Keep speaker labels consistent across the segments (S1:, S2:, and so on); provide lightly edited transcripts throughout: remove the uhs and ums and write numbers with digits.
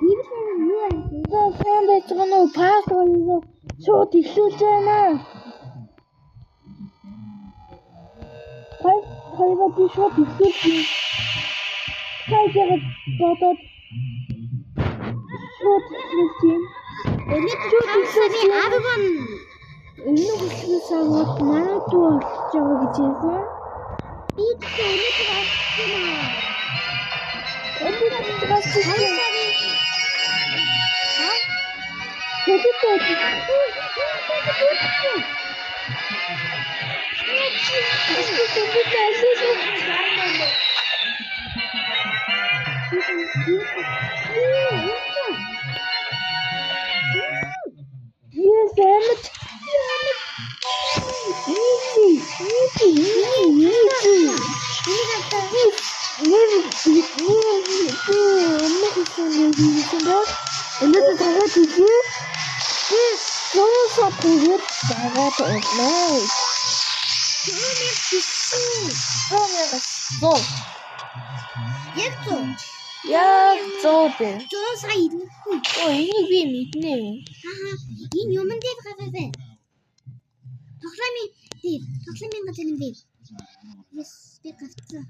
S1: Юу юм? Сайн байж байгаа нөө пас хоёроо шууд эхлүүлж байна. Пас хоёроо би шууд эхлүүлж байна. Тайгаар бодоод шууд эхлүүлж байна.
S2: Өнөөдөр 5 сарын 10.
S1: Өмнөх эхлээс аваад манай дүү олж байгаа гэж хэлсэн.
S2: Би тэгсэн өнөөдөр олсон аа.
S1: Өнөөдөр гарсан.
S2: 5 сарын
S1: Yes, damn it. Easy, easy, easy, easy. Өнөөдөр дахиад хийе. Би зуусаа тэгээд дагаад болно. 100.
S2: Яг 100.
S1: Яг 100 дээ.
S2: 100 сая ирэхгүй.
S1: Оо энийг би мэднэ.
S2: Аа, энэ юмн дээр гараа. Тоглоомын дээр, тоглоомын газар юм дээр. Yes, би гарцсан.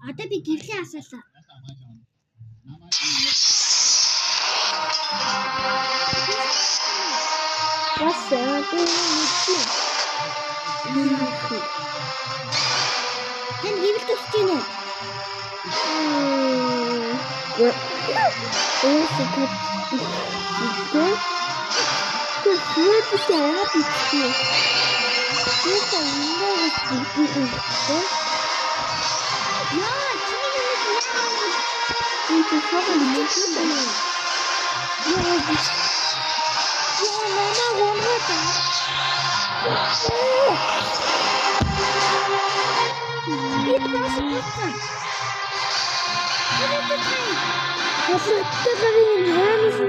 S2: Одоо би гэрлээ асаалаа.
S1: Бас би мэднэ.
S2: Тань гэрэл төсөж гин үү? Яа, чиний юм Би бас болсон.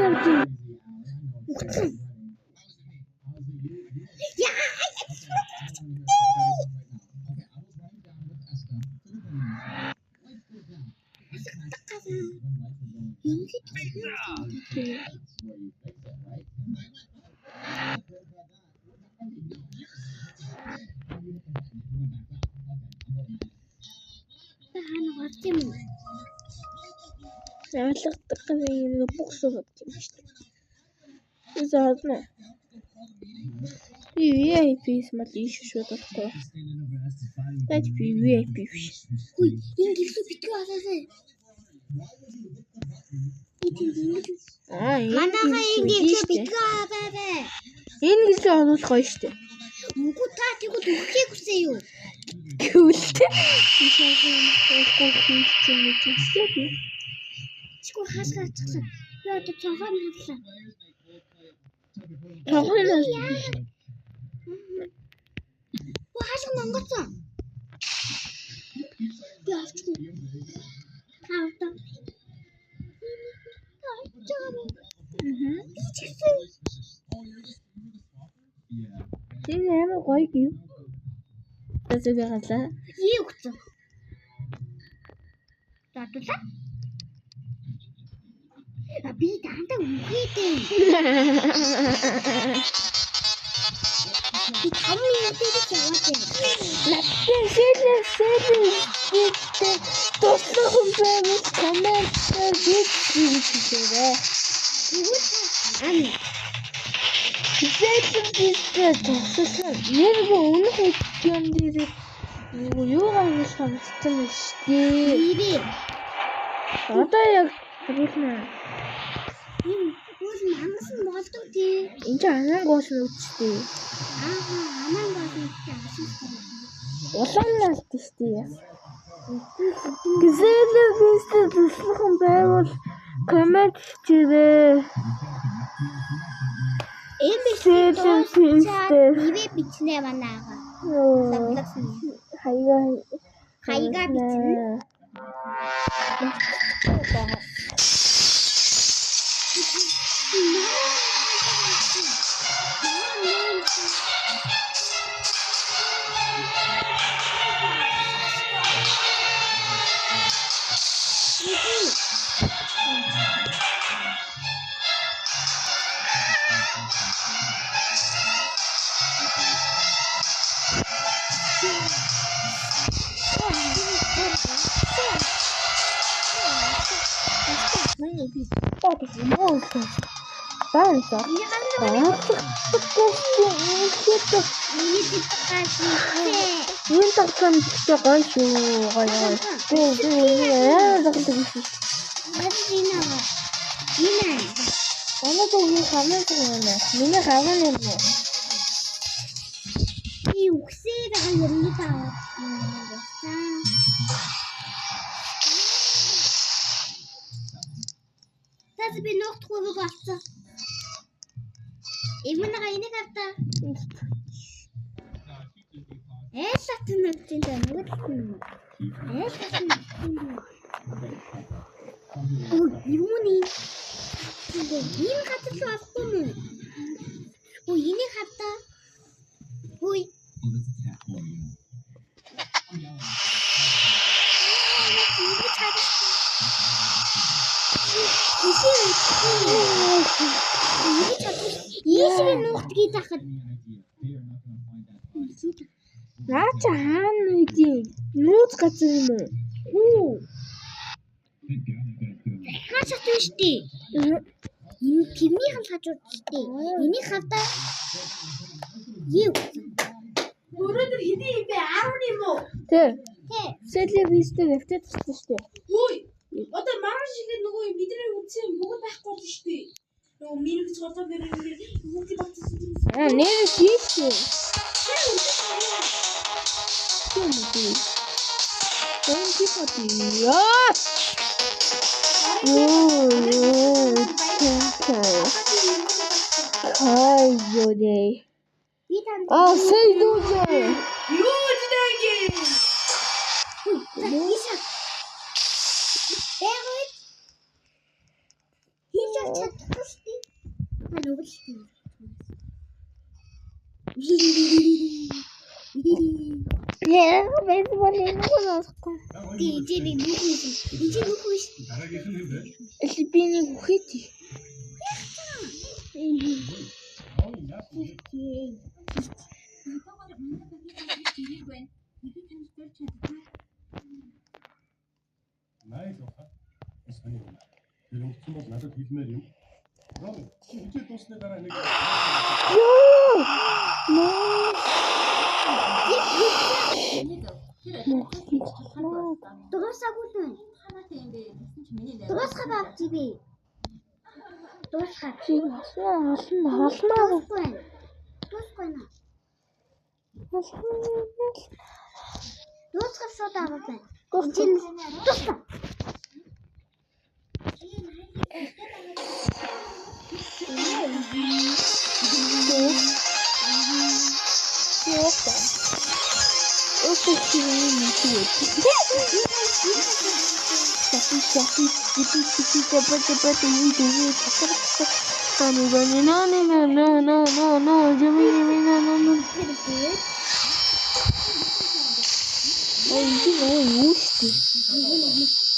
S2: Яа, Та хаана гарч юм уу?
S1: Би VIP-с мал ийш шууд болохгүй. Таач би VIP биш.
S2: Хүй, энэ гэлээ битгий болоосай. Би тийм ингэж
S1: Аа, энэ
S2: манайхаа энэ гэлээ битгий аваарай.
S1: Энэ гэлээ оруулах гоё шүү дээ.
S2: Үгүй та тэгвэл өгөхийг хүсээ юу?
S1: Гэвэл тэ. Би хийж юм гэж би.
S2: Чигүү хаашгаа ачихсан. Би одоо цонхоор нь харлаа.
S1: Цонхоор нь
S2: Үгүй хаашгаа монгоцсон. Би авчихгүй. Та авдаа. Та авчихаа. Би ч гэсэн.
S1: Энэ амар гоё гэв. Тэсээ галаа.
S2: Юу өгсөн? Задулаа. А би дандаа үгээдэй. Би 5 минутыг яваад байна.
S1: Латин сэлээ сэлээ туслах юм байвал коммент дээр хийгээрэй.
S2: Тэгвэл ам
S1: Сэлээ бистэй туслах. Нэргүй өмнөх юм дээр юу харуулах юм бэ шүү дээ.
S2: Нэрээ.
S1: Одоо яг харуулна.
S2: Энэ үл мангас нь болдог тий.
S1: Энд чинь анаан гоос нь үсттэй.
S2: Аа анаан гоос нь асуусан.
S1: Улаан наалт шүү дээ. Гизэлээ бистэй туслах юм байвал коммент хийгээрэй.
S2: Эм
S1: Сэлээ бистэй.
S2: Нэрээ бичнэ манайгаа. Лавласан.
S1: Хаяга
S2: Хаяга бичнэ.
S1: Манай би таа муу. Даанса. Энэ тоглоом гэхдээ гоё шүү. Гоё гоё. Би яа тоглодог юм шиг.
S2: Энэ.
S1: Манай дүү хамгийн юм аа. Миний хамгийн юм уу?
S2: Би үгсээ байгаа юм таа. Болсон. Тэс би ногтгүй болсон. Эвнага энийг авта. Айлат нүгтэн нүгтэн. Айлат нүгтэн. Оо, юуны? Энэ газар руу авахгүй мүү? Оо, энийг авта. Хүй. Ийшээ нуугдгийг захад.
S1: Наа чи хаана нэгдий? Нууц газар юм уу? Хүү.
S2: Хааш татсан штий. Энэ тэрнийх нь хажууд штий. Энийг хавдаа. Юу?
S3: Өнөөдөр хэдий юм бэ? 10 юм уу?
S1: Тэ.
S2: Тэ.
S1: Сэлийн визтэй нэвтээд татсан штий.
S3: Хүй. Одоо маргааш ихэд нөгөө юм бидний үндсэн бүгд байхгүй болно штий. Нөгөө минь голоо мэр мэр бүгд багтсан юм.
S1: Аа, нэр хийсэн. Тийм үү. Энэ тийм үү. Яа. Оо, Кайо.
S2: Би танд.
S1: Аа, сэй лузер.
S3: Юу ч нэгэ.
S2: Ийшээ. Бэгүүд. Хийж чадахгүй штий. Аа, нөгөө штий.
S1: Яа, бэйсбол энэ гоо.
S2: Тий, чи нэг нүх үйсэн. Энд чи нүх үйс.
S4: Дараагийнх нь хэм бэ?
S1: Эли би нэг үхээд.
S4: Найз ухаа. Сони юм. Тэр өнгөрсөн бол надад хэлмээр юм. Ром, чи хичээл дуусны дараа нэг
S1: Йоо. Нөө.
S2: Дуусаагүй л байна. Дуусгаа авч би. Дуусгаа.
S1: Чи асуу олон холмоо.
S2: Дуусгүй байна. Дуусгүй байна. Дуусгаа шууд авах байна. Энд чинь дуусгаа.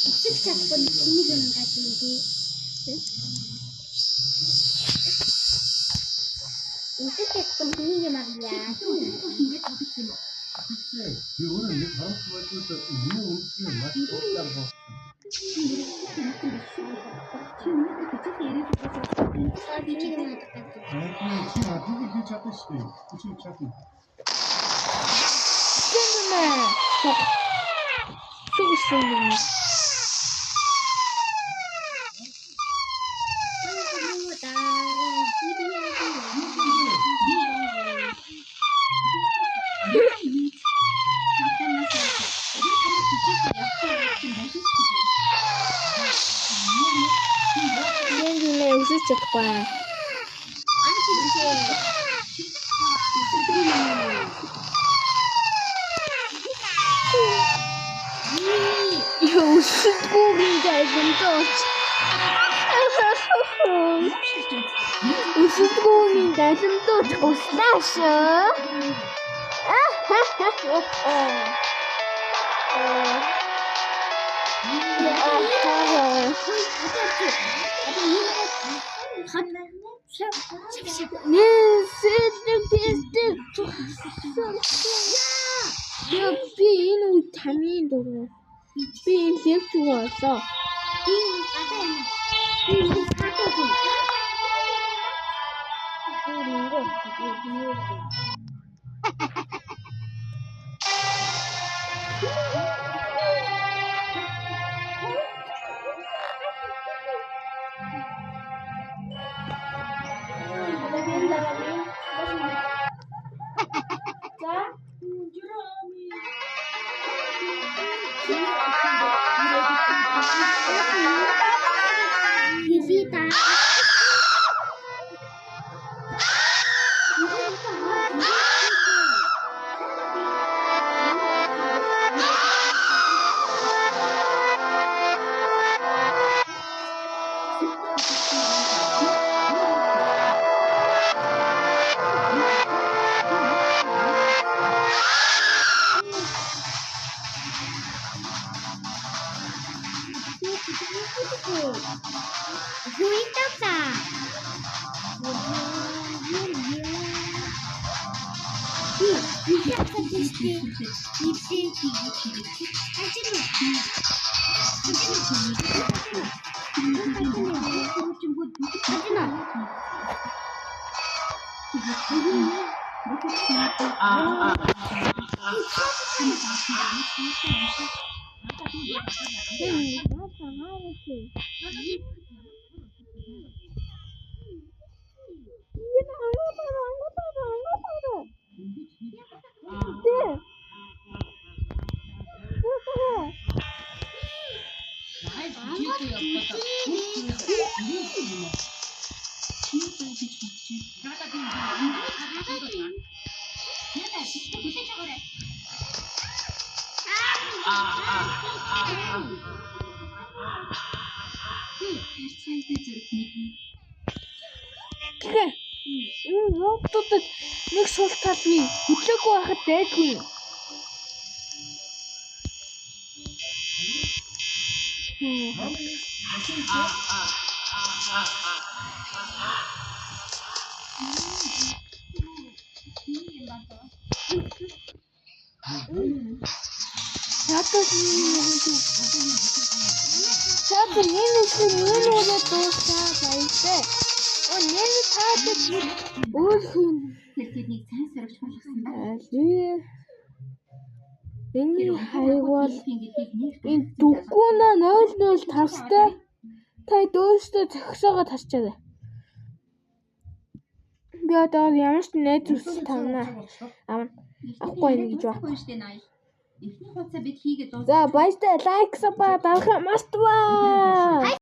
S2: Өсөх чадахгүй тэнийг юм гаж юм тий. Өсөх чадахгүй тэнийг юм авъя.
S4: Би өөрөө нэг харамсал байдал миний үндэсний маш дуртай болсон.
S2: Тэнийг юм авах гэж.
S4: Чи надыг хийж чадна шүү дээ. Чи чадна.
S1: Би энэ үед хамгийн дургүй. Би энэ левч боллоо.
S2: Би гадаа яана. Би ингэж хатаагүй.
S3: Одоо би энэ дараа За.
S2: Хилий да. Юуитаса.
S1: Тэгэхээр энэ роботуудад нэг сул тал бий. Хөдлөөгүй байхад дайдгүй. Надад нэг юм. За тэр энэ үсэг энэ үрээ дуусаа баяртай. Оо нэр таадад өөр хүн
S5: Тэр тэднийг сайн сорвч болгосон ба.
S1: аль энэ хаяг бол
S5: гэдгийг нэг
S1: энэ дүггүүнэ 005-тай та дөөстөө зохисоогоо тарчаарай. Би одоо ямар ч найз үсэл тавна. Авна. Авахгүй юм гэж байна.
S5: Эхний хугацаа бид хийгээд
S1: За баяртай лайк саба дарахаа мартваа.